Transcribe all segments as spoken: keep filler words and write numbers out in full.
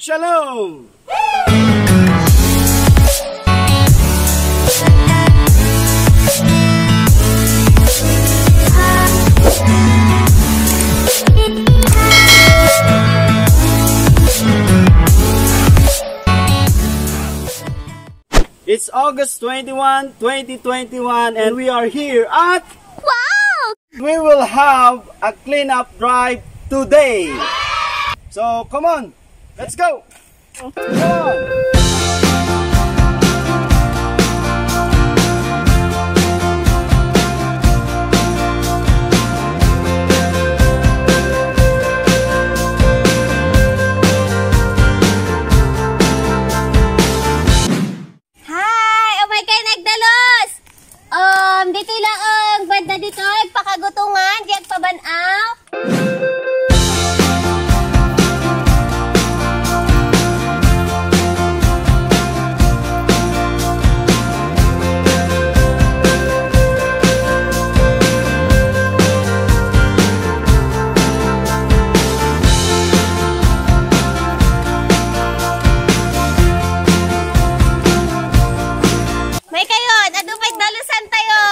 Shalom! It's August twenty-one, twenty twenty-one, and we are here at Wow! We will have a cleanup drive today. So, come on, let's go. Come on. Hi! Umay kayo nagdalus! Um, ditoy laeng banda ditoy, pakagutungan, di agpaban-aw. May kayo, adu pay dalusan tayo.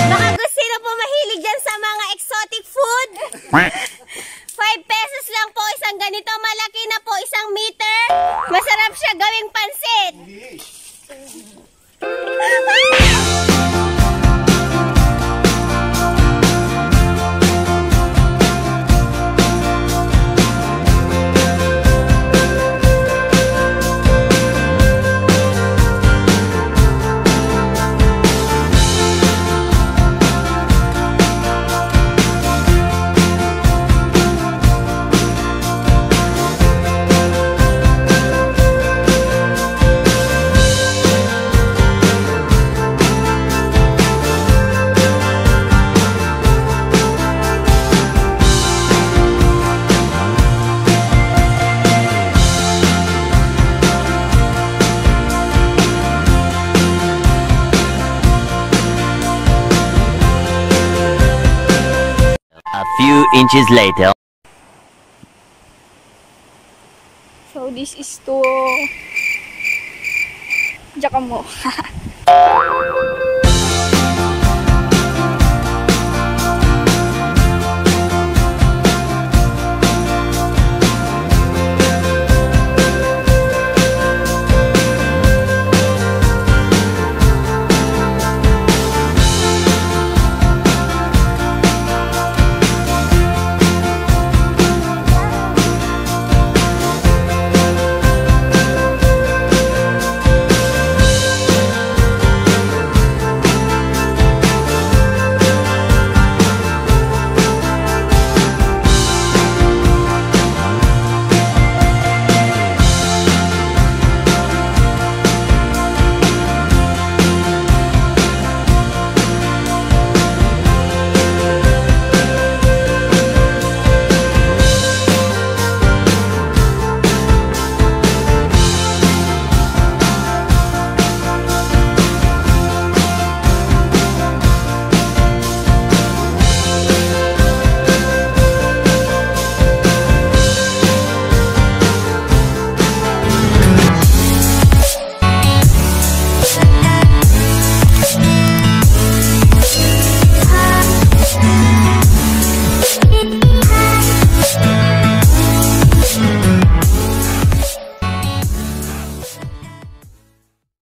Baka gusto sino po mahilig dyan sa mga exotic food? Five pesos lang po isang ganito. Malaki na po, isang meter. Masarap siya gawing pansit. A few inches later. So this is to Giacomo.